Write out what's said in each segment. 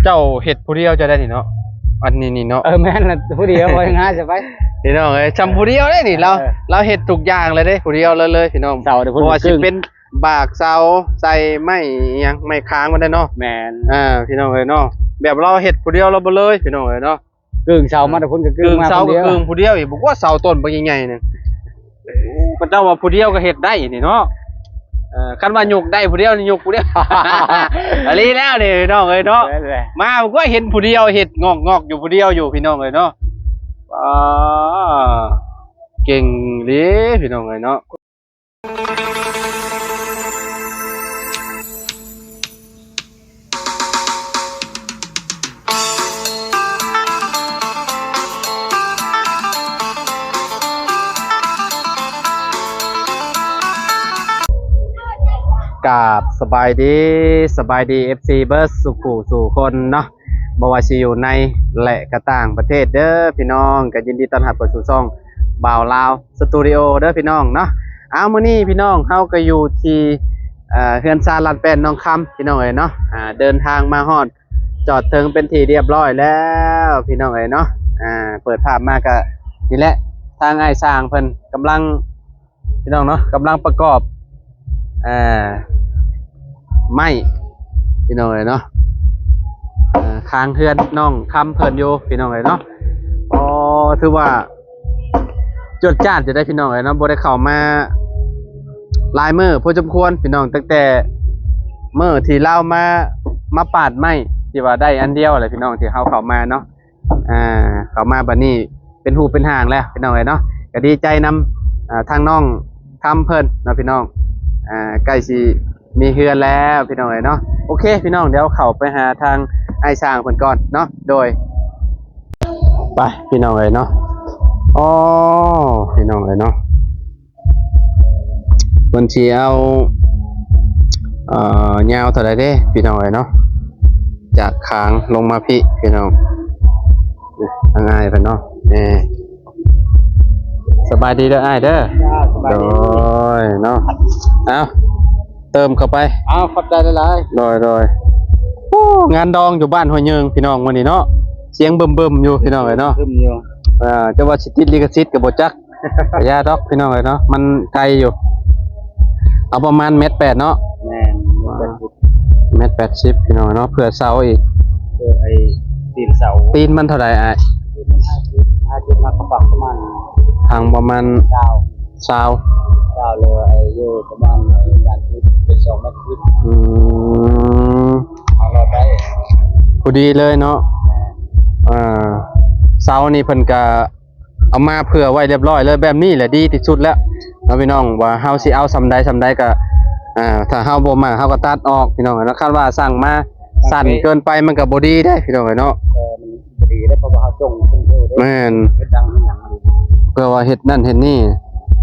ເຈົ້າເຮັດຜູ້ດຽວເຈົ້າໄດ້ນີ້ເນາະ ອັນນີ້ນີ້ເນາະ. ເອີ ແມ່ນລະ ຜູ້ດຽວບໍ່ຫາຊະໄປ ພີ່ນ້ອງເອີຍ ຊ່ຳຜູ້ດຽວເດ້ນີ້ ລາວ ເອີ ລາວເຮັດທຸກຢ່າງເລີຍເດ້ ຜູ້ດຽວເລີຍເລີຍ ພີ່ນ້ອງ. ເສົາເດ້ ເພິ່ນ ບໍ່ວ່າຊິເປັນບາກເສົາ ໃສ່ໄມ້ຫຍັງ ໄມ້ຄາງມັນໄດ້ເນາະ. ແມ່ນ ອ່າ ພີ່ນ້ອງເອີຍເນາະ ແບບລາວເຮັດຜູ້ດຽວລາວເບິດເລີຍ ພີ່ນ້ອງເອີຍເນາະ. ກຶ້ງເສົາມາແຕ່ພຸ້ນ ກໍກຶ້ງມາຄົນດຽວ ກຶ້ງເສົາກໍກຶ້ງຜູ້ດຽວອີກ ບໍ່ກວ່າເສົາຕົ້ນບັກໃຫຍ່ໆໜຶ່ງ. ພະເຈົ້າວ່າຜູ້ດຽວກໍເຮັດໄດ້ນີ້ເນາະ. ເອີ ຄັນວ່າຍົກໄດ້ຜູ້ດຽວນີ້ ຍົກຜູ້ດຽວ ອີ່ຫຼີແລ້ວນີ້ ພີ່ນ້ອງເອີຍເນາະ. ມາກໍເຫັນຜູ້ດຽວເຮັດງອກໆຢູ່ ຜູ້ດຽວຢູ່ ພີ່ນ້ອງເອີຍເນາະ. ອ່າ ເກັ່ງເດ້ ພີ່ນ້ອງເອີຍເນາະ. ກາບສະບາຍດີ ສະບາຍດີ ເອັຟຊີ ເບິດສູ່ຜູ້ສູ່ຄົນເນາະ ບໍ່ວ່າຊິຢູ່ໃນ ແລະ ກະຕ່າງປະເທດເດີພີ່ນ້ອງ. ກໍຍິນດີຕ້ອນຮັບເຂົ້າສູ່ຊ່ອງບ່າວລາວສະຕູດິໂອເດີພີ່ນ້ອງເນາະ. ເອົາ ມື້ນີ້ພີ່ນ້ອງ ເຮົາກໍຢູ່ທີ່ ເອີ ເຮືອນຊານລາດແປ້ນໜອງຄຳ ພີ່ນ້ອງເອີຍເນາະ. ອ່າ ເດີນທາງມາຮອດ ຈອດເຖິງເປັນທີ່ຮຽບຮ້ອຍແລ້ວ ພີ່ນ້ອງເອີຍເນາະ. ອ່າ ເປີດພາບມາກໍນີ້ແຫຼະ ທາງອ້າຍຊ່າງເພິ່ນກຳລັງ ພີ່ນ້ອງເນາະ ກຳລັງປະກອບ ເອີ ໄມ້ ພີ່ນ້ອງເອີຍເນາະ ເອີ ຄາງເຮືອນນ້ອງຄຳເພິ່ນຢູ່ ພີ່ນ້ອງເອີຍເນາະ. ອໍ ຖືວ່າ ຈວດຈາດຢູ່ໄດ໋ ພີ່ນ້ອງເອີຍເນາະ ບໍ່ໄດ້ເຂົ້າມາຫຼາຍມື້ພໍສົມຄວນ ພີ່ນ້ອງ ຕັ້ງແຕ່ມື້ທີ່ລາວມາ ມາປາດໄມ້ ທີ່ວ່າໄດ້ອັນດຽວແຫຼະ ພີ່ນ້ອງ ທີ່ເຮົາເຂົ້າມາເນາະ. ອ່າ ເຂົ້າມາບັດນີ້ເປັນຮູບເປັນຮ່າງແລ້ວ ພີ່ນ້ອງເອີຍເນາະ. ກໍດີໃຈນຳ ອ່າ ທາງນ້ອງຄຳເພິ່ນເນາະ ພີ່ນ້ອງ. ອ່າ ໃກ້ຊິມີເຮືອນແລ້ວ ພີ່ນ້ອງເອີຍເນາະ. ໂອເຄ ພີ່ນ້ອງ ດຽວເຂົ້າໄປຫາທາງອ້າຍຊ່າງເພິ່ນກ່ອນເນາະ. ໂດຍ ໄປ ພີ່ນ້ອງເອີຍເນາະ. ອໍ ພີ່ນ້ອງເອີຍເນາະ ເພິ່ນຊິເອົາ ເອີ ຍາວເທົ່າໃດເດ້ ພີ່ນ້ອງເອີຍເນາະ ຈາກຄາງລົງມາພີ້ ພີ່ນ້ອງ. ທາງອ້າຍເພິ່ນເນາະ ແນ່ ສະບາຍດີເດີອ້າຍເດີ. ໂດຍເນາະ ເອົາ ເຕີມເຂົ້າໄປ. ເອົາ ຂອບໃຈຫຼາຍໆ. ໂດຍໆ. ໂອ້ ງານດອງຢູ່ບ້ານຫ້ວຍເຍິງ ພີ່ນ້ອງ ມື້ນີ້ເນາະ ສຽງບຶມໆຢູ່ ພີ່ນ້ອງເອີຍເນາະ. ບຶມຢູ່ ເອີ ຈະວ່າຊິຕິດລິຂະສິດກໍບໍ່ຈັກ ກະຢ່າດອກ ພີ່ນ້ອງເອີຍເນາະ ມັນໄກຢູ່. ເອົາປະມານແມັດແປດເນາະ. ແມ່ນ ແມັດແປດສິບ ແມັດແປດສິບ ພີ່ນ້ອງເນາະ. ເພື່ອເສົາອີກ ເພື່ອໄອ້ຕີນເສົາ. ຕີນມັນເທົ່າໃດອ້າຍ? ຕີນມັນຫ້າສິບ ຫ້າສິບ ມັນກໍປັບປະມານ ທາງປະມານ ຊາວ ຊາວ ຊາວ ຫຼືວ່າໄອ້ຢູ່ປະມານ ໄອ້ດ້ານທິດເປັນສອງແມັດສິບ. ອືມ ເອົາລອດໄດ້ ພໍດີເລີຍເນາະ. ແມ່ນ ອ່າ ເສົານີ້ເພິ່ນກະ ເອົາມາເຜື່ອໄວ້ຮຽບຮ້ອຍເລີຍ ແບບນີ້ແຫຼະດີທີ່ສຸດແລ້ວເນາະ ພີ່ນ້ອງ. ວ່າເຮົາຊິເອົາສ່ຳໃດສ່ຳໃດກໍ ອ່າ ຖ້າເຮົາບໍ່ມັກເຮົາກໍຕັດອອກ ພີ່ນ້ອງເນາະ. ຄັນວ່າສັ່ງມາສັ້ນເກີນໄປມັນກໍບໍ່ດີເດ້ ພີ່ນ້ອງເນາະ. ເອີ ມັນບໍ່ດີເດ້ ເພາະວ່າເຮົາຈົ່ງຂຶ້ນຢູ່ເດ້. ແມ່ນ ເຮັດດັງເຮັດຫຍັງ ເພື່ອວ່າເຮັດນັ້ນເຮັດນີ້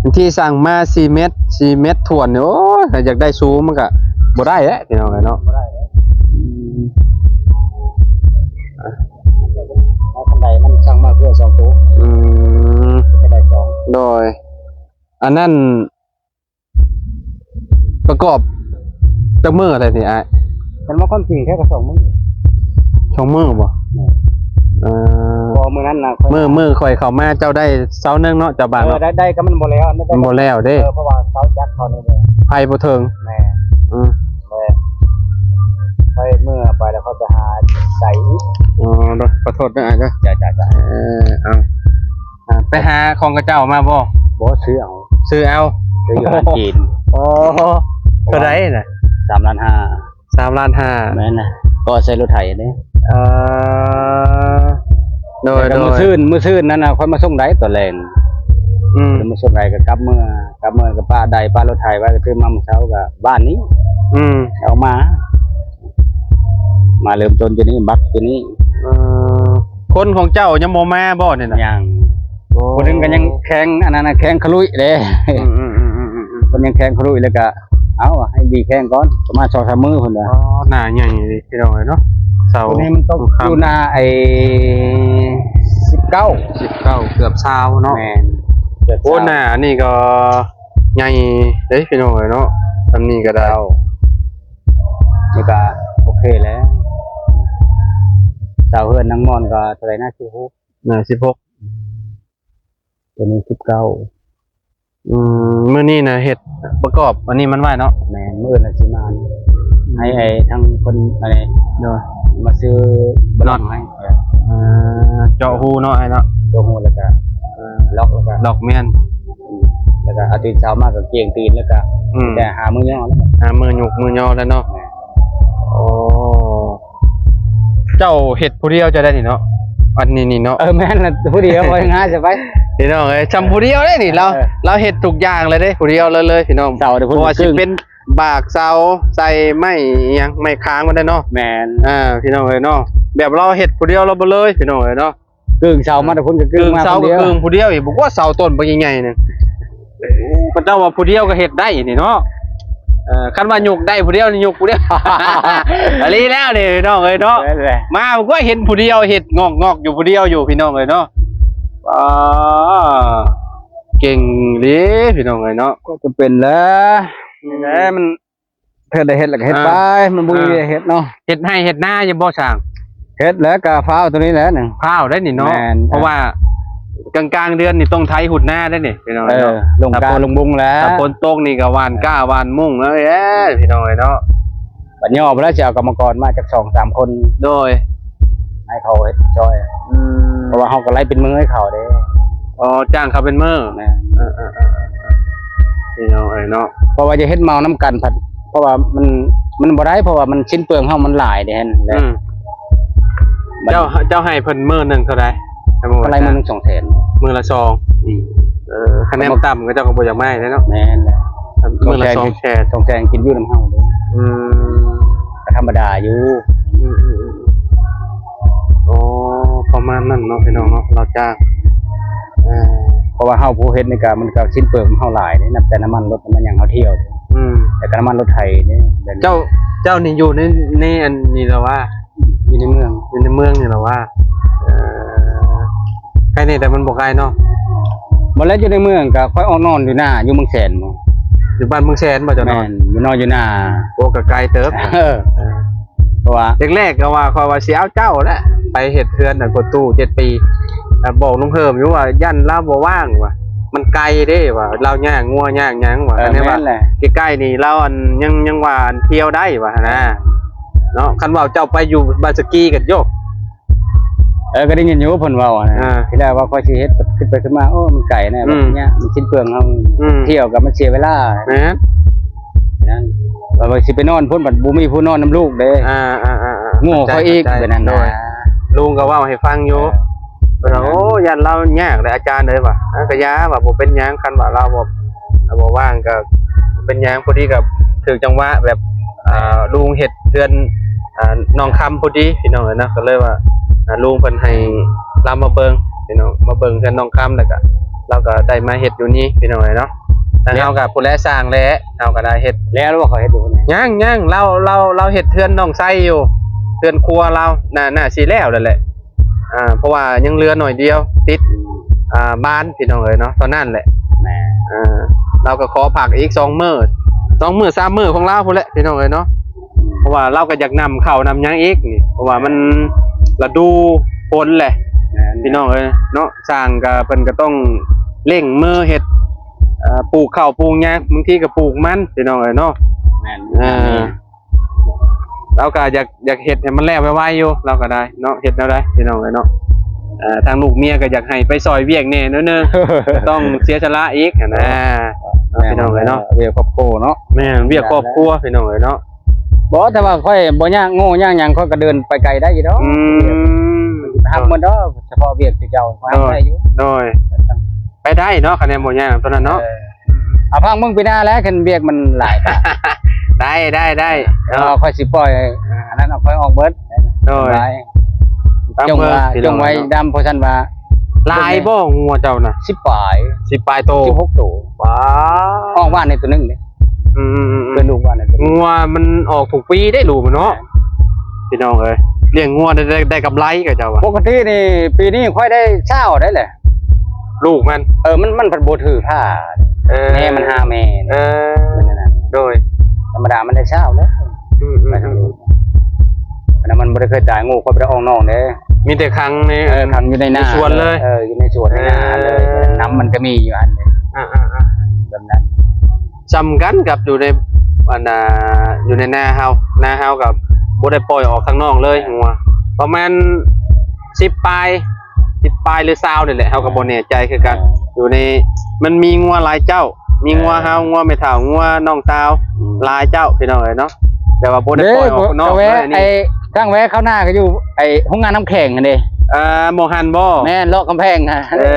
ບາງທີສັ່ງມາສີ່ແມັດ ສີ່ແມັດຖ້ວນນີ້ ໂອ້ຍ ຢາກໄດ້ສູງມັນກໍບໍ່ໄດ້ແຫຼະ ພີ່ນ້ອງເນາະ. ບໍ່ໄດ້ເດ້. ອືມ ເອົາຄັນໃດມັນສັ່ງມາເພື່ອສອງໂຕ. ອືມ ໄດ້ສອງ. ໂດຍ ອັນນັ້ນປະກອບຈັກມື້ແລ້ວນີ້ອ້າຍ? ຄັນວ່າຄວາມຈິງແທ້ກໍສອງມື້. ສອງມື້ບໍ່? ແມ່ນ. ເອີ ບໍ່ ມື້ນັ້ນນະ ມື້ ມື້ຂ້ອຍເຂົ້າມາເຈົ້າໄດ້ເສົາໜຶ່ງເນາະ ເຈົ້າບ້ານເນາະ. ເອີ ໄດ້ ໄດ້ກໍມັນບໍ່ແລ້ວ ມັນບໍ່ແລ້ວເດ້. ເອີ ເພາະວ່າເສົາຈັກເຂົານີ້ເດ້ ໄຟບໍ່ເຖິງ. ແມ່ນ. ອືມ ແມ່ນ. ຂ້ອຍເມື່ອໄປແລ້ວຂ້ອຍໄປຫາໃສ່ອີກ. ອໍ ໂດຍ ຂໍໂທດເດີອ້າຍເດີ. ຈ້າໆໆ. ເອີ ເອົາ ອ່າ ໄປຫາຂອງເຂົາເຈົ້າມາບໍ່? ບໍ່ ຊື້ເອົາ. ຊື້ເອົາ ຊື້ຢູ່ຮ້ານຈີນ. ອໍ ເທົ່າໃດນະ? ສາມລ້ານຫ້າ. ສາມລ້ານຫ້າ. ແມ່ນນະ ກໍໃສ່ລົດໄຖເດ້. ເອີ ໂດຍ ແລ້ວກໍ ໂດຍ ມື້ຊືນ ມື້ຊືນນັ້ນນະ ຂ້ອຍມາສົ່ງໄດ້ຕອນແລງ. ອືມ ແລ້ວມາສົ່ງໄດ້ກໍກັບເມືອ ກັບເມືອກໍປະໄດ້ ປະລົດໄຖໄວ້ ກໍຖືມາມື້ເຊົ້າກໍບ້ານນີ້. ອືມ ເອົາມາ ມາເລີ່ມຕົ້ນຢູ່ນີ້ ບັກຢູ່ນີ້. ເອີ ຄົນຂອງເຈົ້າຍັງບໍ່ມາບໍ່ນີ້ນະ? ຍັງ. ໂອ້ ຜູ້ໜຶ່ງກໍຍັງແຂວງອັນນັ້ນນະ ແຂວງຂະລຸຍເດ້. ອືມໆໆໆໆ ເພິ່ນຍັງແຂວງຂະລຸຍ ແລ້ວກໍເອົາໃຫ້ດີແຂວງກ່ອນ ປະມານສອງສາມມື້ພຸ້ນແຫຼະ. ອໍ ໜ້າໃຫຍ່ເດ້ພີ່ນ້ອງເອີຍເນາະ. ເສົາ ຕົວນີ້ມັນຕົກຢູ່ໜ້າໄອ້ສິບເກົ້າ ສິບເກົ້າ ເກືອບຊາວເນາະ. ແມ່ນ ເກືອບຊາວ. ໂອ້ ໜ້ານີ້ກໍໃຫຍ່ເດ້ພີ່ນ້ອງເອີຍເນາະ ອັນນີ້ກໍໄດ້. ນີ້ກໍໂອເຄແລ້ວ. ສາວເຮືອນນາງມ່ອນກໍເທົ່າໃດນະ ສິບຫົກ ເອີ ສິບຫົກ ຕົວນີ້ສິບເກົ້າ. ອືມ ມື້ນີ້ນະເຮັດປະກອບອັນນີ້ມັນໄວ້ເນາະ. ແມ່ນ ມື້ອື່ນລະຊິມາໃຫ້ ໃຫ້ທາງຄົນອັນນີ້ ໂດຍ ມາຊື້ບລັອກໃຫ້. ເອີ ເຈາະຮູເນາະ ອ້າຍເນາະ ເຈາະຮູ ແລ້ວກະ ເອີ ລັອກ ແລ້ວກະ ລັອກ ແມ່ນ ອືມ ແລ້ວກະອາທິດເຊົ້າມາກະກຽງຕີນ ແລ້ວກະ ອືມ ແຕ່ຫາມື້ຍໍ ຫາມື້ຍົກມື້ຍໍແລ້ວເນາະ. ແມ່ນ. ໂອ້ ເຈົ້າເຮັດຜູ້ດຽວເຈົ້າໄດ້ນີ້ເນາະ ອັນນີ້ນີ້ເນາະ. ເອີ ແມ່ນລະ ຜູ້ດຽວ ວ່າງ່າຍຊະໄປ ພີ່ນ້ອງເອີຍ ຊ່ຳຜູ້ດຽວເດ້ນີ້. ລາວ ເອີ ລາວເຮັດທຸກຢ່າງເລີຍເດ້ ຜູ້ດຽວເລີຍ ເລີຍ ພີ່ນ້ອງ. ເສົາເດ້ ເພິ່ນ ບໍ່ວ່າຊິເປັນບາກເສົາ ໃສ່ໄມ້ຫຍັງ ໄມ້ຄ້າງມັນໄດ້ເນາະ. ແມ່ນ. ອ່າ ພີ່ນ້ອງເອີຍເນາະ ແບບລາວເຮັດຜູ້ດຽວລາວເບິດເລີຍ ພີ່ນ້ອງເອີຍເນາະ. ກຶ່ງເສົາມາແຕ່ພຸ້ນກໍກຶ່ງມາ ເກີງເສົາກໍເກີງຜູ້ດຽວອີກ ບໍ່ວ່າເສົາຕົ້ນບັກໃຫຍ່ໆ ໜຶ່ງ. ໂອ້ ເຂົາເຈົ້າວ່າຜູ້ດຽວກໍເຮັດໄດ້ນີ້ເນາະ. ເອີ ຄັນວ່າຍົກໄດ້ຜູ້ດຽວນີ້ ຍົກຜູ້ດຽວ ອີ່ຫຼີແລ້ວນີ້ ພີ່ນ້ອງເອີຍເນາະ. ແມ່ນແຫຼະ ມາກໍເຫັນຜູ້ດຽວເຮັດງອກໆຢູ່ ຜູ້ດຽວຢູ່ ພີ່ນ້ອງເອີຍເນາະ. ອ່າ ເກັ່ງເດ້ ພີ່ນ້ອງເອີຍເນາະ. ກໍຈະເປັນແຫຼະ ອືມ ແຫຼະ ມັນ ເຮັດໄດ້ເຮັດແລ້ວກໍເຮັດໄປ ອ່າ ມັນບໍ່ມີ ອ່າ ວຽກເຮັດເນາະ. ເຮັດໄຮ່ເຮັດນາຢູ່ບໍ່ຊ່າງ? ເຮັດແລ້ວກໍຟ້າວຕົວນີ້ແຫຼະໜຶ່ງ ຟ້າວໄດ້ນີ້ເນາະ. ແມ່ນ. ເພາະວ່າກາງໆເດືອນນີ້ຕ້ອງໄຖຮຸດນາໄດ້ນີ້ ພີ່ນ້ອງເອີຍເນາະ. ເອີ ລົງກ້າລົງບຸງແລ້ວ ຖ້າຝົນຕົກນີ້ກໍຫວ່ານກ້າຫວ່ານມຸ້ງແລ້ວ ເອີ ພີ່ນ້ອງເອີຍເນາະ. ບັດຍໍໄປແລ້ວ ຊິເອົາກຳມະກອນມາຈັກສອງສາມຄົນ ໂດຍ ໃຫ້ເຂົາເຮັດຊ່ອຍ. ອືມ ເພາະວ່າເຮົາກໍໄລ່ເປັນມື້ໃຫ້ເຂົາເດ້. ອໍ ຈ້າງເຂົາເປັນມື້. ແມ່ນ. ເອີໆໆ ພີ່ນ້ອງເອີຍເນາະ ເພາະວ່າຈະເຮັດເໝົານຳກັນພັດ ເພາະວ່າມັນ ມັນບໍ່ໄດ້ ເພາະວ່າມັນ ຊິ້ນເປືອງເຮົາມັນຫຼາຍເດ້. ອືມ ເຈົ້າ ເຈົ້າໃຫ້ເພິ່ນມື້ໜຶ່ງເທົ່າໃດ? ກໍໄລ່ມື້ໜຶ່ງສອງແສນ ມື້ລະສອງ. ອືມ ເອີ ຄະແນນຕ່ຳກໍເຈົ້າກໍບໍ່ຢາກມາໃຫ້ເນາະ. ແມ່ນແຫຼະ ມື້ລະສອງແສນ ສອງແສນ ສອງແສນກິນຢູ່ນຳເຮົາເດ້. ອືມ ກໍທຳມະດາຢູ່. ອືມໆໆ ອໍ ປະມານນັ້ນເນາະ ພີ່ນ້ອງເນາະ ລາວຈ້າງ. ເອີ ເພາະວ່າເຮົາຜູ້ເຮັດນີ້ກະ ມັນກະຊິ້ນເປືອງເຮົາຫຼາຍເດ້ ນັບແຕ່ນ້ຳມັນລົດນ້ຳມັນຫຍັງເຮົາທ່ຽວເດ້. ອືມ ແລ້ວກະນ້ຳມັນລົດໄຖເດ້. ເຈົ້າ ເຈົ້ານີ້ຢູ່ໃນ ໃນອັນນີ້ລະວ່າ ຢູ່ໃນເມືອງ ຢູ່ໃນເມືອງນີ້ລະວ່າ. ເອີ ໃກ້ນີ້ແຕ່ມັນບໍ່ໄກເນາະ. ບໍ່ແລ້ວ ຢູ່ໃນເມືອງກະຂ້ອຍອອກນອນຢູ່ນາ ຢູ່ເມືອງແສນ. ຢູ່ບ້ານເມືອງແສນບໍ່ເຈົ້ານອນ? ແມ່ນ ຢູ່ນອນຢູ່ນາ. ໂອ້ ກະໄກເຕີບ. ເອີ ເອີ ເພາະວ່າແລກໆກໍວ່າ ຂ້ອຍວ່າຊິເອົາເຈົ້າແຫຼະ ໄປເຮັດເຮືອນໃຫ້ພໍ່ຕູ້ເຈັດປີ. ແລ້ວບອກລຸງເຮີມຢູ່ວ່າ ຢ້ານລາວບໍ່ວ່າງວ່າ ມັນໄກເດ້ວ່າ ລາວຍ່າງງົວຍ່າງຫຍັງວ່າ. ເອີ ແມ່ນແຫຼະ ໃກ້ໆນີ້ລາວອັນ ຍັງ ຍັງວ່າອັນທ່ຽວໄດ້ວ່າຫັ້ນນະ. ເອີ ເນາະ ຄັນວ່າເຈົ້າໄປຢູ່ບ້ານສະກີກັນໂຍ. ເອີ ກໍໄດ້ຍິນຢູ່ເພິ່ນເວົ້ານະ. ອ່າ ທີແລກວ່າຂ້ອຍຊິເຮັດ ຄິດໄປຄິດມາ ໂອ້ ມັນໄກນະ. ອືມ ບັດເນີ້ຍມັນຊິ້ນເປືອງເຮົາ. ອືມ ທ່ຽວກໍມັນເສຍເວລາ. ແມ່ນ. ນັ້ນ ວ່າຊິໄປນອນພຸ້ນ ບັດບໍ່ມີຜູ້ນອນນຳລູກເດ້. ອ່າໆໆໆ ງົວຂ້ອຍອີກ. ເຂົ້າໃຈ ແບບນັ້ນນະ. ໂດຍ ລຸງກໍເວົ້າໃຫ້ຟັງຢູ່. ເອີ ເພິ່ນວ່າ ໂອ້ ຢ້ານລາວຍາກເດ້ອາຈານເອີຍວ່າ. ອ່າ ກໍຢ່າວ່າ ບໍ່ເປັນຫຍັງ ຄັນວ່າລາວບໍ່ ບໍ່ວ່າງກໍບໍ່ເປັນຫຍັງ. ພໍດີກໍຖືກຈັງຫວະແບບ ອ່າ ລຸງເຮັດເຮືອນ ອ່າ ນ້ອງຄຳພໍດີ ພີ່ນ້ອງເອີຍເນາະ. ກໍເລີຍວ່າ ອ່າ ລຸງເພິ່ນໃຫ້ລາວມາເບິ່ງ ພີ່ນ້ອງ ມາເບິ່ງເຮືອນນ້ອງຄຳ ແລ້ວກໍລາວກໍໄດ້ມາເຮັດຢູ່ນີ້ ພີ່ນ້ອງເອີຍເນາະ. ທາງເຮົາກໍຜູ້ແລສ້າງແຫຼະ ເຮົາກໍໄດ້ເຮັດແລ້ວ. ບໍ່ ເຂົາເຮັດຢູ່ພຸ້ນ. ຍັງໆ ລາວ ລາວ ລາວເຮັດເຮືອນນ້ອງໄຊຢູ່ ເຮືອນຄົວລາວ ໜ້າ ໜ້າຊິແລ້ວແລ້ວແຫຼະ. ອ່າ ເພາະວ່າຍັງເຫຼືອໜ້ອຍດຽວ ຕິດ ອ່າ ບານ ພີ່ນ້ອງເອີຍເນາະ ເທົ່ານັ້ນແຫຼະ. ແມ່ນ. ອ່າ ລາວກໍຂໍພັກອີກສອງມື້ ສອງມື້ສາມມື້ຂອງລາວພຸ້ນແຫຼະ ພີ່ນ້ອງເອີຍເນາະ. ເພາະວ່າລາວກໍຢາກນຳເຂົ້ານຳຫຍັງອີກນີ້ ເພາະວ່າມັນລະດູຝົນແຫຼະ. ແມ່ນ. ພີ່ນ້ອງເອີຍເນາະ ຊ່າງກໍ ເພິ່ນກໍຕ້ອງເລັ່ງມືເຮັດ ເອີ ປູກເຂົ້າປູກຫຍັງ ບາງທີກໍປູກມັນ ພີ່ນ້ອງເອີຍເນາະ. ແມ່ນ. ເອີ ລາວກໍຢາກ ຢາກເຮັດໃຫ້ມັນແລ້ວໄວໆຢູ່ ລາວກໍໄດ້ເນາະ. ເຮັດແນວໃດ ພີ່ນ້ອງເອີຍເນາະ ເອີ ທາງລູກເມຍກໍຢາກໃຫ້ໄປຊ່ອຍວຽກແດ່ໜ້ອຍໜຶ່ງ ກໍຕ້ອງເສຍສະຫຼະອີກຫັ້ນນະ. ເອີ ພີ່ນ້ອງເອີຍເນາະ ວຽກຄອບຄົວເນາະ. ແມ່ນ ວຽກຄອບຄົວ ພີ່ນ້ອງເອີຍເນາະ. ບໍ່ ແຕ່ວ່າຂ້ອຍບໍ່ຍາກໂງ່ຍາກຫຍັງ ຂ້ອຍກໍເດີນໄປໄກໄດ້ຢູ່ດອກ. ອືມ ຮັບໝົດດອກ ສະເພາະວຽກທີ່ເຈົ້າຮັບໄດ້ຢູ່. ໂດຍ ໄປໄດ້ເນາະ ຄະແນນບໍ່ຍາກຕົວນັ້ນເນາະ. ເອີ ເອົາພັກເບິ່ງປີໜ້າແຫຼະ ຄັນວຽກມັນຫຼາຍ. ໄດ້ ໄດ້ ໄດ້. ເອີ ຂ້ອຍຊິປ່ອຍ ອ່າ ອັນນັ້ນເອົາຂ້ອຍອອກເບິດ. ໂດຍ ຈົ່ງວ່າ ຈົ່ງໄວ້ດຳ ເພາະຊັ້ນວ່າ ຫຼາຍບໍ່ງົວເຈົ້ານະ? ສິບປາຍ ສິບປາຍໂຕ ສິບຫົກໂຕ. ວ້າ ອອກບ້ານໃນຕົວໜຶ່ງເດ້. ອືມໆໆ ເປັນລູກບ້ານໃນຕົວໜຶ່ງ. ງົວມັນອອກທຸກປີເດ້ ລູກມັນເນາະ. ພີ່ນ້ອງເອີຍ ລ້ຽງງົວໄດ້ ໄດ້ ໄດ້ກຳໄລກໍເຈົ້າວ່າ. ປົກກະຕິນີ້ ປີນີ້ຂ້ອຍໄດ້ຊາວໄດ້ແຫຼະ ລູກມັນ. ເອີ ມັນ ມັນພັດບໍ່ຖືພາ. ເອີ ແມ່ມັນຫາແມ່. ເອີ ແມ່ນນັ້ນ. ໂດຍ ທຳມະດາມັນໄດ້ຊາວແຫຼະ. ອືມໆໆ ໄປທາງລູກ ໄປ ແລ້ວມັນບໍ່ໄດ້ເຄີຍຕາຍ ງູເຂົ້າໄປໄດ້ອອກນອກເດ້ ມີແຕ່ຂັງໃນ ເອີ ຂັງຢູ່ໃນນາ ຢູ່ໃນສວນເລີຍ ເອີ ຢູ່ໃນສວນໃນນາເລີຍ ເອີ ນ້ຳມັນກໍມີຢູ່ຫັ້ນເດ້ ອ່າໆໆ ແບບນັ້ນ ສ່ຳກັນກັບຢູ່ໃນ ອັນ ອ່າ ຢູ່ໃນນາເຮົາ ນາເຮົາກໍບໍ່ໄດ້ປ່ອຍອອກທາງນອກເລີຍ ງົວ ປະມານສິບປາຍ ສິບປາຍ ຫຼື ຊາວນີ້ແຫຼະ ເຮົາກໍບໍ່ແນ່ໃຈຄືກັນ ເອີ ຢູ່ໃນ ມັນມີງົວຫຼາຍເຈົ້າ ມີ ເອີ ງົວເຮົາ ງົວແມ່ເຖົ້າ ງົວນ້ອງສາວ ອືມ ຫຼາຍເຈົ້າ ພີ່ນ້ອງເອີຍເນາະ ແຕ່ວ່າບໍ່ໄດ້ປ່ອຍອອກນອກເລີຍ ນີ້ ທາງແວະເຂົ້ານາກໍຢູ່ໄອ້ໂຮງງານນ້ຳແຂງຫັ້ນເດ້ ອ່າ ໝ່ອງຫັ້ນບໍ່? ແມ່ນ ເລາະກຳແພງຫັ້ນ ເອີ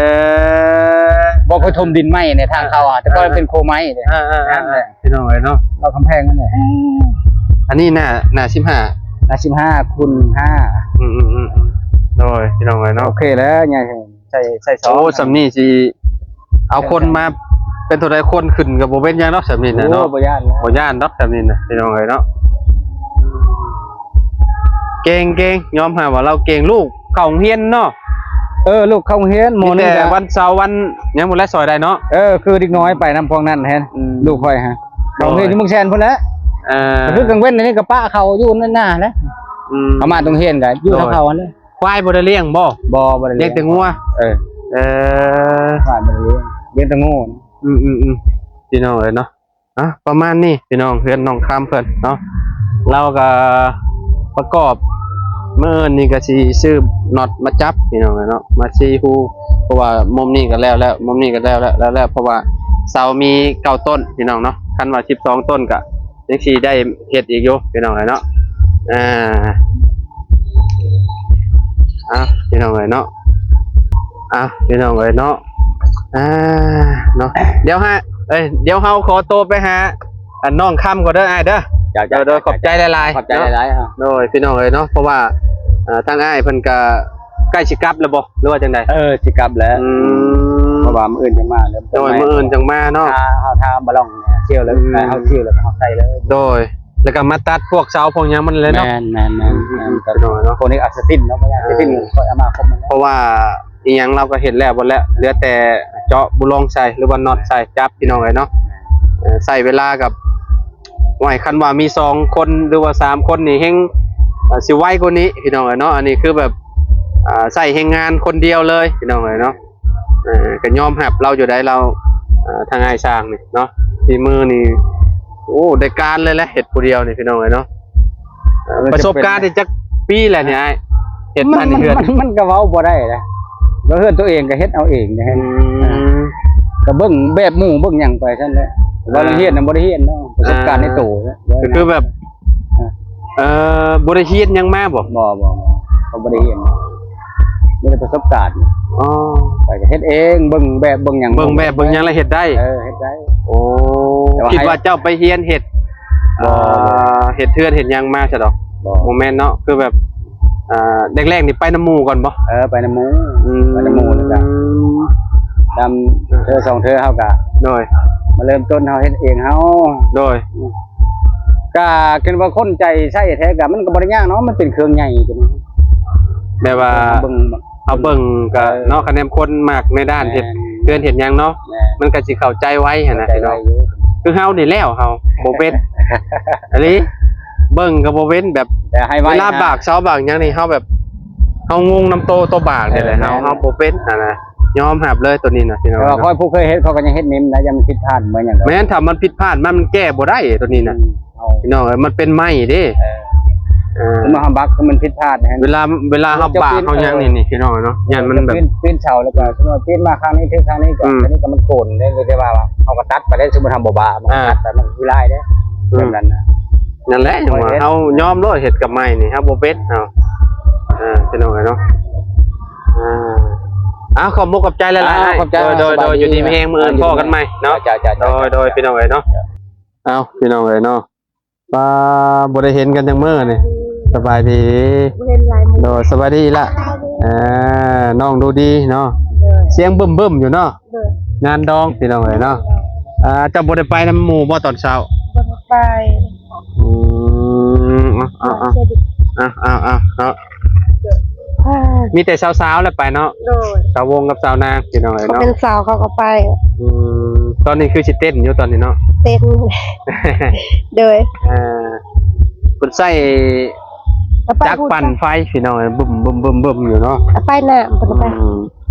ບໍ່ ເພິ່ນຖົມດິນໃໝ່ໃນທາງເຂົ້າ ແຕ່ກ່ອນມັນເປັນໂຄໄມ້ເດ້ ເອີໆໆ ພີ່ນ້ອງເອີຍເນາະ ເລາະກຳແພງຫັ້ນແຫຼະ ອັນນີ້ໜ້າ ໜ້າສິບຫ້າ ໜ້າສິບຫ້າຄູນຫ້າ ອືມໆໆ ໂດຍ ພີ່ນ້ອງເອີຍເນາະ ໂອເຄແລ້ວ ໃຫຍ່ ໃສ່ ໃສ່ຊອງ ໂອ້ ສ່ຳນີ້ຊິເອົາຄົນມາເປັນເທົ່າໃດຄົນຂຶ້ນກໍບໍ່ເປັນຫຍັງດອກ ສ່ຳນີ້ນະເນາະ ໂອ້ ບໍ່ຢ້ານແລ້ວ ບໍ່ຢ້ານດອກ ສ່ຳນີ້ນະ ພີ່ນ້ອງເອີຍເນາະ ເກັ່ງໆ ຍອມຮັບວ່າລາວເກັ່ງ ລູກເຂົ້າໂຮງຮຽນເນາະ ເອີ ລູກເຂົ້າໂຮງຮຽນ ມ.ໜຶ່ງ ມີແຕ່ວັນເສົາວັນຫຍັງບໍ່ແລະຊ່ອຍໄດ້ເນາະ ເອີ ຄືເດັກນ້ອຍໄປນຳພວກນັ້ນແຮງ ອືມ ລູກຂ້ອຍຫາ ເຂົ້າໂຮງຮຽນຢູ່ເມືອງແຊນພຸ້ນແຫຼະ ເອີ ກໍຄືກາງເວັນນີ້ກໍປະເຂົາຢູ່ນັ້ນນະ ອືມ ເຂົາມາໂຮງຮຽນກໍຢູ່ນຳເຂົາຫັ້ນແຫຼະ ຄວາຍບໍ່ໄດ້ລ້ຽງບໍ່? ບໍ່ ບໍ່ໄດ້ລ້ຽງ ລ້ຽງແຕ່ງົວ ເອີ ເອີ ຄວາຍບໍ່ໄດ້ລ້ຽງ ລ້ຽງແຕ່ງູ ອືມໆໆ ພີ່ນ້ອງເອີຍເນາະ ອ່ະ ປະມານນີ້ພີ່ນ້ອງ ເຮືອນນ້ອງຄຳເພິ່ນເນາະ ລາວກໍປະກອບ ມື້ອື່ນນີ້ກໍຊິຊື້ນັອດມາຈັບ ພີ່ນ້ອງເອີຍເນາະ ມາສີ່ຮູ ເພາະວ່າມຸມນີ້ກໍແລ້ວແລ້ວ ມຸມນີ້ກໍແລ້ວແລ້ວ ແລ້ວແລ້ວ ເພາະວ່າເສົາມີເກົ້າຕົ້ນ ພີ່ນ້ອງເນາະ ຄັນວ່າສິບສອງຕົ້ນກໍ ຍັງຊິໄດ້ເຮັດອີກຢູ່ພີ່ນ້ອງເອີຍເນາະ ອ່າ ເອົາພີ່ນ້ອງເອີຍເນາະ ເອົາພີ່ນ້ອງເອີຍເນາະ ອ່າ ເນາະ ດຽວຫາ ເອີຍ ດຽວເຮົາຂໍໂຕໄປຫາ ອັນ ນ້ອງຄຳກ່ອນເດີອ້າຍເດີ ເຈົ້າ ເຈົ້າ ໂດຍ ຂອບໃຈຫຼາຍໆ ຂອບໃຈຫຼາຍໆ ເນາະ ເນາະ ໂດຍ ພີ່ນ້ອງເອີຍເນາະ ເພາະວ່າ ອ່າ ທາງອ້າຍເພິ່ນກະ ໃກ້ຊິກັບແລ້ວບໍ່ ຫຼືວ່າຈັ່ງໃດ? ເອີ ຊິກັບແລ້ວ ອືມ ເພາະວ່າມື້ອື່ນຈັ່ງມາເດີ ໂດຍ ມື້ອື່ນຈັ່ງມາເນາະ ຖ້າເຮົາ ຖ້າບໍ່ລອງສ່ຽວແລ້ວ ອືມ ເຮົາສ່ຽວແລ້ວເຮົາໃສ່ເລີຍ ໂດຍ ແລ້ວກໍມາຕັດພວກເສົາພວກຫຍັງມັນເລີຍເນາະ ແມ່ນໆໆ ອືມ ໂຕນີ້ອາສະຕິນເນາະ ເພາະວ່າອາສະຕິນ ເອີ ຂ້ອຍເອົາມາຄົບມັນ ເພາະວ່າອີ່ຫຍັງລາວກໍເຮັດແລ້ວໝົດແລ້ວ ເຫຼືອແຕ່ເຈາະບຸລອງໃສ່ ຫຼືວ່ານັອດໃສ່ຈັບ ພີ່ນ້ອງເອີຍເນາະ ເອີ ໃຊ້ເວລາກັບ ໂອ້ຍ ຄັນວ່າມີສອງຄົນ ຫຼືວ່າສາມຄົນນີ້ແຮ່ງ ເອີ ຊິໄວກວ່ານີ້ພີ່ນ້ອງເອີຍເນາະ ອັນນີ້ຄືແບບ ອ່າ ໃຊ້ແຮງງານຄົນດຽວເລີຍພີ່ນ້ອງເອີຍເນາະ ເອີ ກໍຍອມຮັບລາວຢູ່ໄດ໋ ລາວ ເອີ ທາງອ້າຍຊ່າງນີ້ເນາະ ຝີມືນີ້ ໂອ້ ໄດ້ການເລີຍແຫຼະ ເຮັດຜູ້ດຽວນີ້ພີ່ນ້ອງເອີຍເນາະ ເອີ ປະສົບການນີ້ຈັກປີແລ້ວນີ້ອ້າຍ ເຮັດບ້ານເຮືອນ ມັນ ມັນກໍເວົ້າບໍ່ໄດ້ນະ ວ່າເຮືອນຕົວເອງກໍເຮັດເອົາເອງນະ ອືມ ກໍເບິ່ງແບບໝູ່ເບິ່ງຫຍັງໄປຊັ້ນແຫຼະ ວ່າ ອ່າ ຮຽນນະບໍ່ໄດ້ຮຽນເນາະ ປະສົບການໃນໂຕ ອ່າ ກໍຄືແບບ ອ່າ ເອີ ບໍ່ໄດ້ຮຽນຫຍັງມາບໍ່? ບໍ່ ບໍ່ ບໍ່ ກໍບໍ່ໄດ້ຮຽນ ມີແຕ່ປະສົບການ ອໍ ໄປກໍເຮັດເອງ ເບິ່ງແບບເບິ່ງຫຍັງ ເບິ່ງແບບເບິ່ງຫຍັງແລ້ວເຮັດໄດ້ ເອີ ເຮັດໄດ້ ໂອ້ ຄິດວ່າເຈົ້າໄປຮຽນເຮັດ ບໍ່ ອ່າ ເຮັດເຮືອນເຮັດຫຍັງມາຊະດອກ ບໍ່ ບໍ່ແມ່ນເນາະ ຄືແບບ ອ່າ ແລກໆນີ້ໄປນຳໝູ່ກ່ອນບໍ່? ເອີ ໄປນຳໝູ່ ອືມ ໄປນຳໝູ່ແລ້ວກໍນຳເທື່ອສອງເທື່ອເຮົາກໍ ໂດຍ ມາເລີ່ມຕົ້ນເຮົາເຮັດເອງເຮົາ ໂດຍ ກໍຄັນວ່າຄົນໃຈໃສ່ແທ້ກໍມັນກໍບໍ່ໄດ້ຍາກເນາະ ມັນເປັນເຄື່ອງໃຫຍ່ຕົວນີ້ ແບບວ່າເບິ່ງ ເຮົາເບິ່ງກໍ ເອີ ເນາະ ຄະແນນຄົນມັກໃນດ້ານເຮັດ ແມ່ນ ເຮືອນເຮັດຫຍັງເນາະ ແມ່ນ ມັນກໍຊິເຂົ້າໃຈໄວຫັ້ນນະ ເຂົ້າໃຈໄວຢູ່ ພີ່ນ້ອງ ຄືເຮົານີ້ແລ້ວເຮົາບໍ່ເປັນ ອີ່ຫຼີ ເບິ່ງກໍບໍ່ເປັນ ແບບເວລາບາກເສົາບາກຫຍັງນີ້ ເຮົາແບບ ເຮົາງົງນຳໂຕ ໂຕບາກນີ້ແຫຼະ ເອີ ເຮົາ ແມ່ນ ເຮົາບໍ່ເປັນຫັ້ນນະ ຍອມຮັບເລີຍໂຕນີ້ນະ ພີ່ນ້ອງ ແຕ່ວ່າຂ້ອຍຜູ້ເຄີຍເຮັດ ຂ້ອຍກໍຍັງເຮັດເມັນນະ ຢ້ານມັນຜິດພາດ ບໍ່ຫຍັງດອກ ແມ່ນ ຖ້າມັນຜິດພາດມາ ມັນແກ້ບໍ່ໄດ້ໂຕນີ້ນະ ອືມ ພີ່ນ້ອງເອີຍ ມັນເປັນໄມ້ເດ້ ເອີ ເອີ ຄືວ່າເຮົາບັກ ຄືມັນຜິດພາດ ເວລາ ເວລາເຮົາບາກເຮົາຫຍັງນີ້ ພີ່ນ້ອງເນາະ ຢ້ານມັນແບບ ປີນ ປີນເສົາ ແລ້ວກໍສົມມຸດວ່າປີນມາຂ້າງນີ້ຖືກຂ້າງນີ້ກໍ ອືມ ອັນນີ້ກໍມັນໂກນເດ້ ແຕ່ວ່າເຮົາກໍຕັດໄປໄດ້ ສົມມຸດເຮົາບໍ່ບາກ ມັນຕັດໄປ ມັນຄືລາຍເດ້ ແບບນັ້ນນະ ນັ້ນແຫຼະ ເຮົາຍອມໂລດ ເຮັດກັບໄມ້ນີ້ ເຮົາບໍ່ເປັນ ເຮົາ ເອີ ພີ່ນ້ອງເອີຍເນາະ ອ່າ ເອົາ ຂອບມຸກຂອບໃຈຫຼາຍໆ ຂອບໃຈ ໂດຍ ໂດຍ ຢູ່ດີມີແຮງ ມື້ອື່ນພໍ້ກັນໃໝ່ເນາະ ໂດຍ ໂດຍ ພີ່ນ້ອງເອີຍເນາະ ເອົາ ພີ່ນ້ອງເອີຍເນາະ ປາ ບໍ່ໄດ້ເຫັນກັນຈັກມື້ນີ້ ສະບາຍດີ ບໍ່ເຫັນຫຼາຍມື້ ໂດຍ ສະບາຍດີລະ ເອີ ນ້ອງດູດີເນາະ ໂດຍ ສຽງບຶ້ມໆຢູ່ເນາະ ໂດຍ ງານດອງ ພີ່ນ້ອງເອີຍເນາະ ໂດຍ ອ່າ ເຈົ້າບໍ່ໄດ້ໄປນຳໝູ່ບໍ່ຕອນເຊົ້າ? ບໍ່ໄດ້ໄປ ອືມ ເອົາ ເອົາ ເອົາ ເອົາ ເນາະ ມີແຕ່ສາວໆແຫຼະໄປເນາະ ໂດຍ ສາວວົງກັບສາວນາງ ພີ່ນ້ອງເອີຍເນາະ ເຂົາເປັນສາວເຂົາກໍໄປ ອືມ ຕອນນີ້ຄືຊິເຕັ້ນຢູ່ຕອນນີ້ເນາະ ເຕັ້ນ ໂດຍ ອ່າ ເພິ່ນໃຊ້ ເອົາໄປ ຈັກປັ່ນໄຟພີ່ນ້ອງເອີຍ ບຶມໆໆໆຢູ່ເນາະ ເອົາໄປນ້ຳພຸ້ນ ເອົາໄປ ອືມ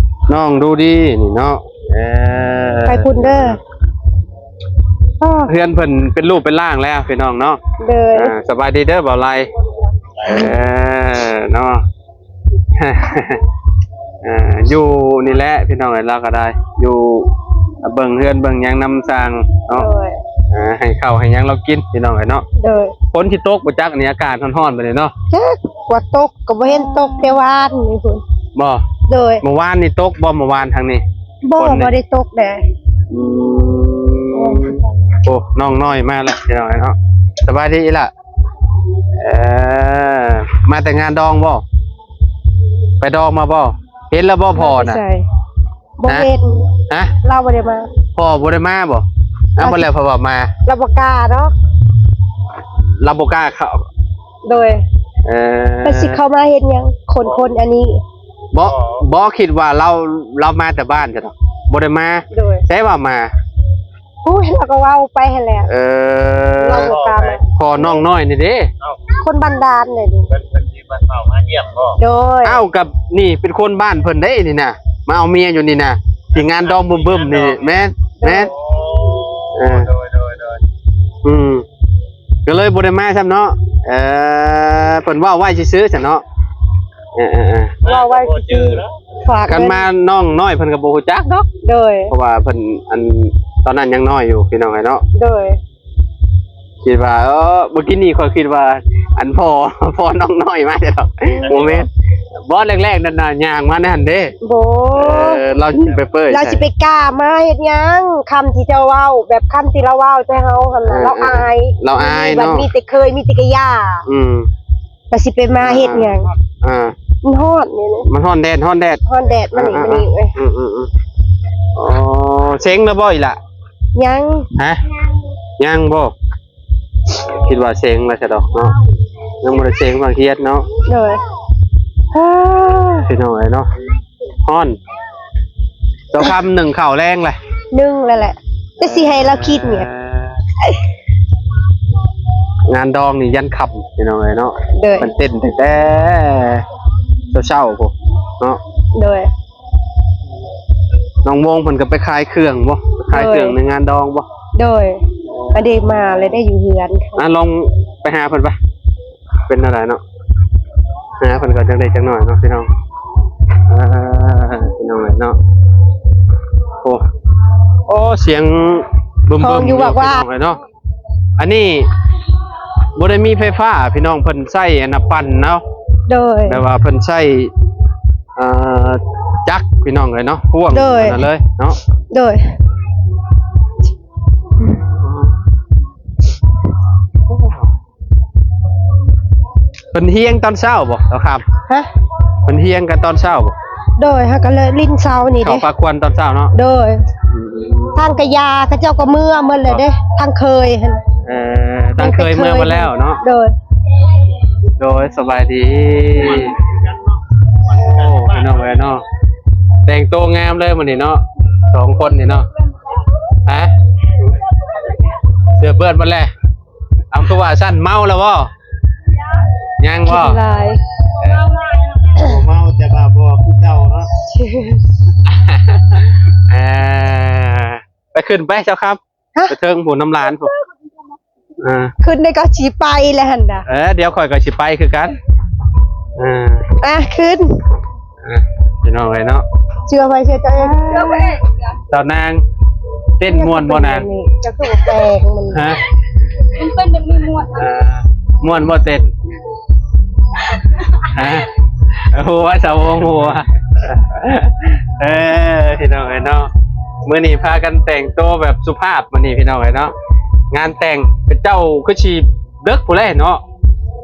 ນ້ອງດູດີນີ້ເນາະ ເອີ ໄປພຸ້ນເດີ ເຮືອນເພິ່ນເປັນຮູບເປັນຮ່າງແລ້ວພີ່ນ້ອງເນາະ ເດີ ອ່າ ສະບາຍດີເດີບ່າວໄລ ເອີ ເນາະ ອ່າ ຢູ່ນີ້ແຫຼະພີ່ນ້ອງເອີຍ ລາວກໍໄດ້ຢູ່ເບິ່ງເຮືອນເບິ່ງຫຍັງນຳຊ່າງເນາະ ໂດຍ ອ່າ ໃຫ້ເຂົ້າໃຫ້ຫຍັງລາວກິນພີ່ນ້ອງເອີຍເນາະ ໂດຍ ຝົນຊິຕົກບໍ່ຈັກນີ້ ອາກາດຮ້ອນໆ ບາດນີ້ເນາະ ຈັກວ່າຕົກກໍບໍ່ເຫັນຕົກແຕ່ວານນີ້ພຸ້ນ ບໍ່ ໂດຍ ເມື່ອວານນີ້ຕົກບໍ່ ເມື່ອວານທາງນີ້ ບໍ່ ຝົນນີ້ ບໍ່ໄດ້ຕົກເດ້ ອືມ ໂອ້ ນ້ອງນ້ອຍມາແລ້ວພີ່ນ້ອງເອີຍເນາະ ສະບາຍດີອີ່ຫຼ້າ ເອີ ມາແຕ່ງານດອງບໍ່? ໄປດອງມາບໍ່? ເຫັນແລ້ວບໍ່ພໍ່ນະ? ບໍ່ເຫັນ ຮະ? ລາວບໍ່ໄດ້ມາ ພໍ່ບໍ່ໄດ້ມາບໍ່? ອ້າວ ບໍ່ແລ້ວເພິ່ນວ່າມາ ລາວບໍ່ກ້າເນາະ ລາວບໍ່ກ້າເຂົ້າ ໂດຍ ເອີ ແລ້ວຊິເຂົ້າມາເຮັດຫຍັງ? ຄົນ ຄົນອັນນີ້ ບໍ່ ບໍ່ຄິດວ່າລາວ ລາວມາແຕ່ບ້ານຊະດອກ ບໍ່ໄດ້ມາ ໂດຍ ໃສວ່າມາ ໂອ້ຍ ລາວກໍເວົ້າໄປຫັ້ນແຫຼະ ເອີ ລາວບໍ່ກ້າມາ ພໍ່ນ້ອງນ້ອຍນີ້ເດ້ ຄົນບ້ານດ່ານເດ້ນີ້ ເພິ່ນ ເພິ່ນຊິມາເຂົ້າມາຢ້ຽມບໍ່? ໂດຍ ອ້າວ ກັບນີ້ເປັນຄົນບ້ານເພິ່ນເດ້ນີ້ນະ ມາເອົາເມຍຢູ່ນີ້ນະ ທີ່ງານດອງບຶ້ມໆນີ້ ແມ່ນ ແມ່ນ ໂອ້ ເອີ ໂດຍ ໂດຍ ໂດຍ ອືມ ກໍເລີຍບໍ່ໄດ້ມາຊ້ຳເນາະ ເອີ ເພິ່ນເວົ້າໄວ້ຊື່ໆຊັ້ນເນາະ ເອີໆໆ ເວົ້າໄວ້ຊື່ໆ ຝາກ ຄັນມານ້ອງນ້ອຍເພິ່ນກໍບໍ່ຮູ້ຈັກດອກ ໂດຍ ເພາະວ່າເພິ່ນ ອັນ ຕອນນັ້ນຍັງນ້ອຍຢູ່ພີ່ນ້ອງເອີຍເນາະ ໂດຍ ຄິດວ່າ ເອີ ເມື່ອກີ້ນີ້ຂ້ອຍຄິດວ່າ ອັນ ພໍ່ ພໍ່ນ້ອງນ້ອຍມາແທ້ດອກ ບໍ່ແມ່ນ ບໍ່ ແລກໆນັ້ນນະ ຍ່າງມາໃນຫັ້ນເດ້ ບໍ່ ເອີ ລາວຍິ້ມເປີຍໆ ລາວຊິໄປກ້າມາເຮັດຫຍັງ ຄຳທີ່ເຈົ້າເວົ້າ ແບບຄຳທີ່ລາວເວົ້າໃສ່ເຮົາຫັ້ນນະ ເອີ ລາວອາຍ ລາວອາຍເນາະ ມີແຕ່ເຄີຍ ມີແຕ່ກະຢ່າ ອືມ ວ່າຊິໄປມາເຮັດຫຍັງ ອ່າ ມັນຮ້ອນນີ້ນະ ມັນຮ້ອນແດດ ຮ້ອນແດດ ຮ້ອນແດດ ມານີ້ ອ່າໆ ມານີ້ເອີຍ ອືມໆໆ ອໍ ເສັງແລ້ວບໍ່ອີ່ຫຼ້າ? ຍັງ ຮະ? ຍັງບໍ່? ຄິດວ່າເສັງແລ້ວຊະດອກເນາະ ຍັງບໍ່ໄດ້ເສັງ ຟັງຄຽດເນາະ ໂດຍ ພີ່ນ້ອງເອີຍເນາະ ຮ້ອນ ເຈົ້າຄຳໜຶ້ງເຂົ້າແລງແຫຼະ ໜຶ້ງແລ້ວແຫຼະ ແຕ່ຊິໃຫ້ລາວຄິດຫຍັງ ເອີ ງານດອງນີ້ຢັນຄ່ຳພີ່ນ້ອງເອີຍເນາະ ໂດຍ ເພິ່ນເຕັ້ນຕັ້ງແຕ່ເຊົ້າໆພຸ້ນເນາະ ໂດຍ ນ້ອງວົງເພິ່ນກໍໄປຂາຍເຄື່ອງບໍ່ ໄປຂາຍເຄື່ອງໃນງານດອງບໍ່ ໂດຍ ກໍໄດ້ມາແລ້ວໄດ້ຢູ່ເຮືອນ ອ່ະ ລອງໄປຫາເພິ່ນໄປ ເປັນແນວໃດເນາະ ຫາເພິ່ນກໍຈັກເລັກຈັກນ້ອຍເນາະ ພີ່ນ້ອງ ເອີ ພີ່ນ້ອງເອີຍເນາະ ໂອ້ ໂອ້ ສຽງບຶມໆ ຮ້ອງຢູ່ ຢູ່ ວາກໆ ພີ່ນ້ອງເອີຍເນາະ ອັນນີ້ບໍ່ໄດ້ມີໄຟຟ້າ ພີ່ນ້ອງ ເພິ່ນໃຊ້ອັນນະປັ່ນເນາະ ໂດຍ ແບບວ່າເພິ່ນໃຊ້ ເອີ ຈັກ ພີ່ນ້ອງເອີຍເນາະ ພວງ ໂດຍ ອັນນັ້ນເລີຍເນາະ ໂດຍ ເພິ່ນຮຽງຕອນເຊົ້າບໍ່ ເຈົ້າຄຳ? ຮະ? ເພິ່ນຮຽງກັນຕອນເຊົ້າບໍ່? ໂດຍ ເຮົາກໍເລີຍຫຼິ້ນເຊົ້ານີ້ເດ້ ເຂົ້າປາກຄວັນຕອນເຊົ້າເນາະ ໂດຍ ອືມ ທາງກະຢາເຂົາເຈົ້າກໍເມືອໝົດແລ້ວເດ້ ທາງເຄີຍຫັ້ນ ເອີ ທາງເຄີຍເມືອໝົດແລ້ວເນາະ ໂດຍ ໂດຍ ສະບາຍດີ ໂອ້ ພີ່ນ້ອງເອີຍເນາະ ແຕ່ງໂຕງາມເລີຍມື້ນີ້ເນາະ ສອງຄົນນີ້ເນາະ ຮະ ເສື້ອເປື້ອນໝົດແລ້ວ ເອົາ ຄືວ່າຊັ້ນ ເມົາແລ້ວບໍ່? ຍັງບໍ່? ກິນຫຼາຍ ບໍ່ເມົາ ແຕ່ວ່າບໍ່ຄືເກົ່າເນາະ ເອີ ໄປຂຶ້ນໄປເຈົ້າຄຳ ຮະ? ໄປເທິງພຸ້ນນຳຫຼານພຸ້ນ ເອີ ຂຶ້ນໄດ້ກໍຊິໄປແລ້ວຫັ້ນນະ ເອີ ດຽວຂ້ອຍກໍຊິໄປຄືກັນ ເອີ ອ່ະ ຂຶ້ນ ອ່ະ ພີ່ນ້ອງເອີຍເນາະ ເຊື່ອໃຜເຊື່ອເຈົ້າເອງ ເຈົ້ານາງ ເຕັ້ນມ່ວນບໍ່ນາງ? ເຈົ້າຄືວ່າແປງມັນ ຮະ? ມັນເປັນແບບນີ້ມ່ວນ ເອີ ມ່ວນບໍ່ເຕັ້ນ? ຮະ? ໂອ້ ສາວວົງຫົວ ເອີ ພີ່ນ້ອງເອີຍເນາະ ມື້ນີ້ພາກັນແຕ່ງໂຕແບບສຸພາບ ມື້ນີ້ພີ່ນ້ອງເອີຍເນາະ ງານແຕ່ງ ເຈົ້າຄືຊິເດິກພຸ້ນແຫຼະເນາະ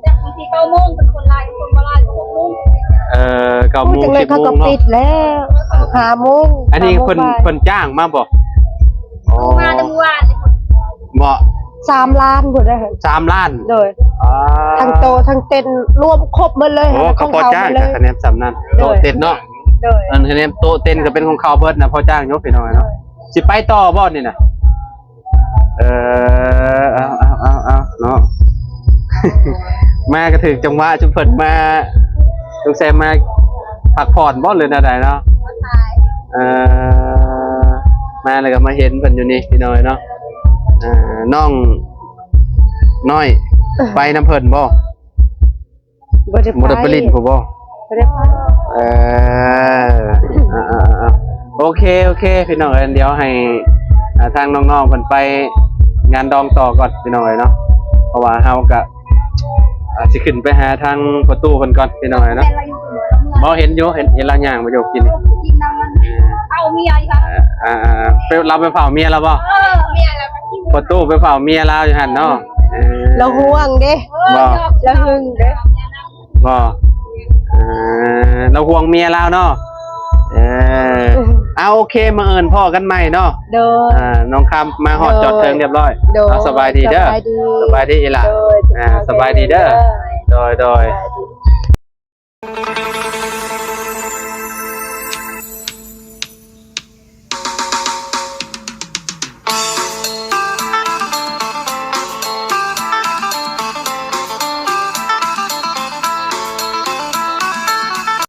ຈາກບາງທີເກົ້າໂມງ ເປັນຄົນຫຼາຍ ເປັນຄົນບໍ່ຫຼາຍ ກໍຫົກໂມງ ເອີ ເກົ້າໂມງ ສິບໂມງເນາະ ປິດແລ້ວ ຫ້າໂມງ ອັນນີ້ເພິ່ນ ເພິ່ນຈ້າງມາບໍ່? ອໍ ມາແຕ່ມື້ວານນີ້ ບໍ່ ສາມລ້ານພຸ້ນເດ້ ສາມລ້ານ ໂດຍ ອ່າ ທັງໂຕະທັງເຕັນລວມຄົບໝົດເລີຍ ໂອ້ ຂອງເຂົາ ຂະແໜມສ່ຳນັ້ນ ໂຕະເຕັນເນາະ ໂດຍ ອັນຂະແໜມໂຕະເຕັນກໍເປັນຂອງເຂົາເບິດນະ ພໍ່ຈ້າງຢູ່ ພີ່ນ້ອງເນາະ ຊິໄປຕໍ່ບໍ່ນີ້ນະ? ເອີ ເອົາ ເອົາ ເອົາ ເອົາເນາະ ມາກໍຖືກຈັງຫວະ ຊຸມເພິ່ນມາ ສົງໄສມາພັກຜ່ອນບໍ່ ຫຼືແນວໃດເນາະ? ເອີ ມາແລ້ວກໍມາເຫັນເພິ່ນຢູ່ນີ້ພີ່ນ້ອງເນາະ. ເອີ ນ້ອງນ້ອຍ ໄປນຳເພິ່ນບໍ່? ບໍ່ໄດ້ໄປ ບໍ່ໄດ້ໄປຫຼິ້ນພຸ້ນບໍ່? ບໍ່ໄດ້ໄປ ເອີ ອ່າໆໆ ໂອເຄ ໂອເຄ ພີ່ນ້ອງເອີຍ ດຽວໃຫ້ ອ່າ ທາງນ້ອງໆເພິ່ນໄປງານດອງຕໍ່ກ່ອນ ພີ່ນ້ອງເອີຍເນາະ ເພາະວ່າເຮົາກະ ອ່າ ຊິຂຶ້ນໄປຫາທາງພໍ່ຕູ້ເພິ່ນກ່ອນ ພີ່ນ້ອງເອີຍເນາະ. ບໍ່ ເຫັນຢູ່ ເຫັນ ເຫັນລາວຍ່າງມາຢູ່ກິນ ກິນນຳມັນ ເອົາເມຍຢູ່ ອ່າໆ ໄປ ລາວໄປເຝົ້າເມຍລາວບໍ່? ເອີ ເມຍລາວ ພໍ່ຕູ້ໄປເຝົ້າເມຍລາວຢູ່ຫັ້ນເນາະ. ເອີ ລາວຫ່ວງເດ້ ບໍ່ ລາວຫຶງເດ້ ບໍ່ ເອີ ລາວຫ່ວງເມຍລາວເນາະ. ເອີ ເອົາ ໂອເຄ ມື້ອື່ນພໍ້ກັນໃໝ່ເນາະ. ໂດຍ ອ່າ ນ້ອງຄຳມາຮອດຈອດເຖິງຮຽບຮ້ອຍ ໂດຍ ເອົາ ສະບາຍດີເດີ ສະບາຍດີ ສະບາຍດີອີ່ຫຼ້າ ໂດຍ ອ່າ ສະບາຍດີເດີ ໂດຍ ໂດຍ.